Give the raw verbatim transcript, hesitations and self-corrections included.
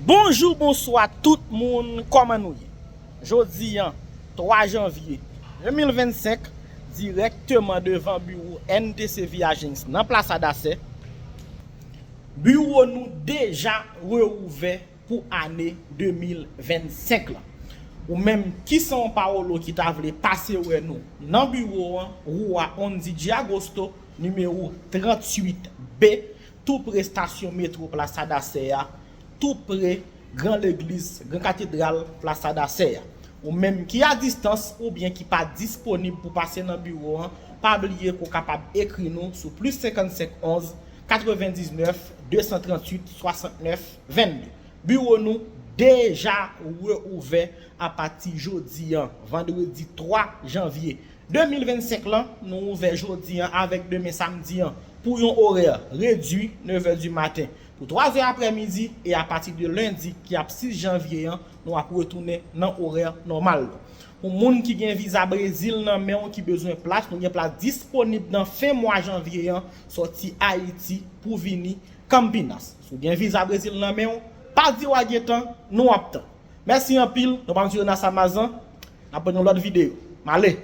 Bonjou, bonswa tout moun, kòman nou ye? Jodi an, twa janvye de mil vennsenk, dirèkteman devan biwo N T C Viajens nan Plas Adasè, biwo nou deja reouvè pou ane de mil vennsenk lan. Ou menm ki São Paulo ki ta vle pase wè nou nan biwo an, Rua onze de Agosto, nimewo tranntuit B, tou pre estasyon metwo Plas Adasè a, tou pre gran legliz, gran katedral Plas Adasè a. Ou menm ki a distans oubyen ki pa disponib pou pase nan biwo an, pa bliye ke w kapab ekri nou sou plis senkannsenk onz katrevendiznèf de san tranntuit swasantnèf vennde. Biwo nou deja reouvè apati jodi an, vandredi twa janvye de mil vennsenk lan. Nou ouvè jodi an avèk demen samdi an pou yon orè redui, nevè di maten pou twazè aprèmidi, e apati de lendi ki ap sis janvye an, nou ap retounen nan orè nòmal nou. Pou moun ki gen viza Brezil nan men w ki bezwen plas, nou gen plas disponib nan fen mwa janvye an, sòti Ayiti pou vini Campinas. Si w gen viza Brezil nan men w, pa di w a gen tan, nou ap tann. Mèsi anpil, nou pa m Jonas Amazan, n ap pran yon lòt videyo. M ale.